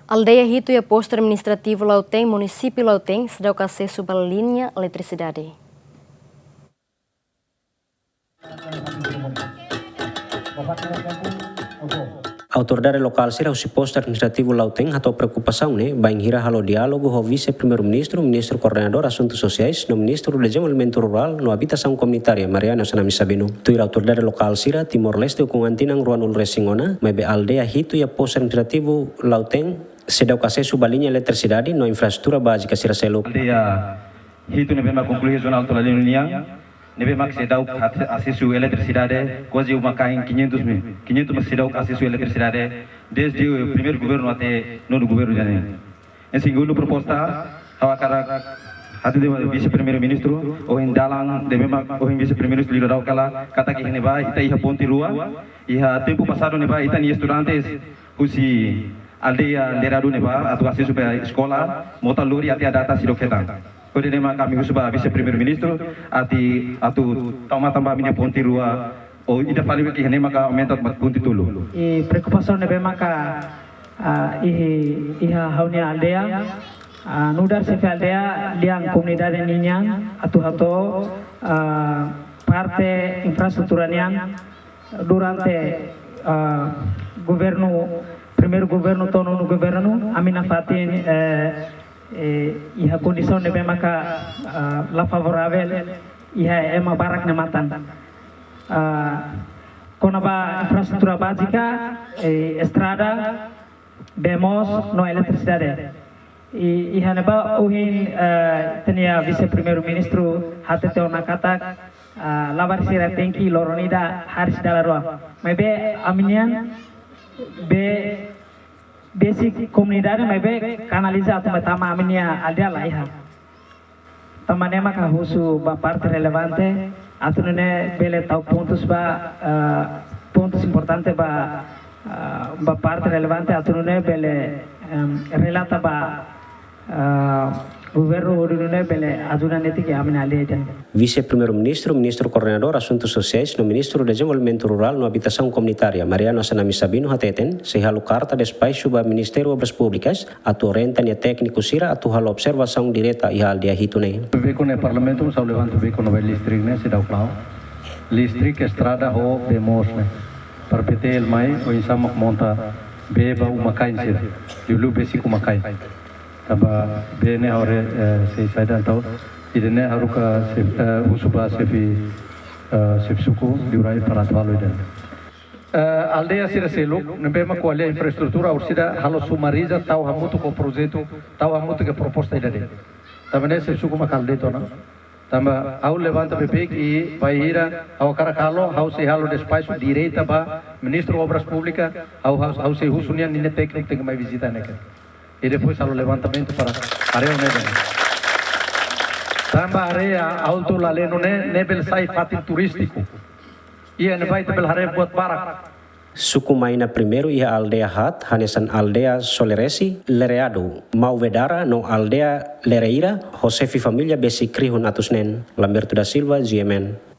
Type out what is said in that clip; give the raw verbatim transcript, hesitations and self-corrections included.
Aldeia hitu iha Postu Administrativu Lautém, Munisípiu Lautém, seidauk asesu ba liña eletrisidade. Autoridade lokál sira husi Postu Administrativu Lautém hato'o preokupasaun ne'e bainhira halo diálogu ho Vise-Primeiru-Ministru, Ministru Koordenadór Asuntus Sosiais no Ministru Dezenvolvimentu Rurál no Abitasaun Komunitária, Mariano Assanami Sabino. Tuir autoridade lokál sira, Timor-Leste ukun an tinan ruanulu-resin-ona, maibé aldeia hitu iha Postu Administrativu Lautém seidauk asesu ba liña eletrisidade no infraestrutura bázika sira seluk. Aldeia hitu ne'ebé mak konklui zona Alto Laleno nian, ne'ebé mak seidauk asesu eletrisidade, kuaze uma-kain quinhentos mil, quinhentos mak seidauk asesu eletrisidade, desde primeiru governu até nonu governu ida-ne'e. Em segundo proposta, ha'u hakarak hatete ba Vise-Primeiru-Ministru, ohin dalan ne'ebé mak ohin Vise-Primeiru-Ministru liu daudaun hela, katak iha ne'ebá ita iha ponte rua, iha tempu pasadu ne'ebá ita-nia estudantes husi aldeia Lereadu ne'ebá atu asesu ba eskola, mota lori até a data seidauk hetan. Hodi ne'e mak ami husu ba Vise-Primeiru-Ministru, atu, atu tau matan ba ami-nia ponte rua, ou ida fali ke ne'e maka aumenta ba ponte tolu. I preokupasaun ne'ebé maka, ah, iha, iha ha'u-nia aldeia, ah, nu'udar xefe aldeia, lian komunidade ninian, atu hato'o, ah, parte infraestrutura nian, durante, ah, governu, primeiru governu to'o nonu governu, ami nafatin, eh, eh, iha kondisaun ne'ebé maka, ah, la favoravel, iha ema barak nia matan. Ah, kona-ba infraestrutura bázika, eh, estrada, bee moos no eletrisidade. I, iha ne'ebá ohin, eh, ita-nia Vise-Primeiru-Ministru hatete ona katak, ah, labarik sira tenke loron ida hariis dala rua. Maibé ami-nian bee besik komunidade maibé kanaliza atu mai tama ami-nia aldeia la iha. Tanba ne'e maka husu ba parte relevante, atu nune'e bele tau pontus ba, eh, pontus importante ba, eh, ba parte relevante, atu nune'e bele, em, relata ba, eh, governu hodi nune'e bele ajuda netik ami-nia aldeia. Vise-Primeiru-Ministru, Ministru Koordenadór Asuntus Sosiais no Ministru Dezenvolvimentu Rurál no Abitasaun Komunitária, Mariano Assanami Sabino hateten, sei halo karta despaxu ba Ministériu Obras Públikas, atu orienta nia tékniku sira atu halo observasaun direta iha aldeia hitu ne'e. Bee ne'e Parlamentu mós ha'u levanta bee kona-ba listrik ne'e seidauk la'o. Listrik, estrada ho bee moos ne'e. Para P T L mai, oinsá mak monta bee ba uma-kain sira. Liuliu besik uma-kain. Tanba bee ne'e ha'u haree, eh, sei sai dan tau. Ida-ne'e haruka xef-, eh, husu ba xefe, eh, xefe suku liurai para atu halo ida-ne'e. Eh, aldeia sira seluk ne'ebé mak ko'alia infraestrutura orsida halo sumariza tau hamutuk ho projetu, tau hamutuk ho proposta ida de'it. Tanba ne'e xefe suku mak halo de'it ona. Tanba ha'u levanta beibeik i bainhira ha'u hakarak halo, ha'u sei halo despaxu direta ba Ministru Obras Públikas, ha'u, ha'u, ha'u sei husu nia, ninia tékniku tenke mai vizita ne'e. I depois halo levantamentu para área ne'e. Tanba área Alto Laleno ne'e, ne'e bele sai fatin turístiku. Iha ne'ebá ita bele haree buat barak. Suku Maina Primeiru iha aldeia haat, hanesan aldeia Soleresi, Lereadu, Mau Vedara no aldeia Lereira, ho xefe família besik rihun atus neen. Lamberto da Silva, G M N.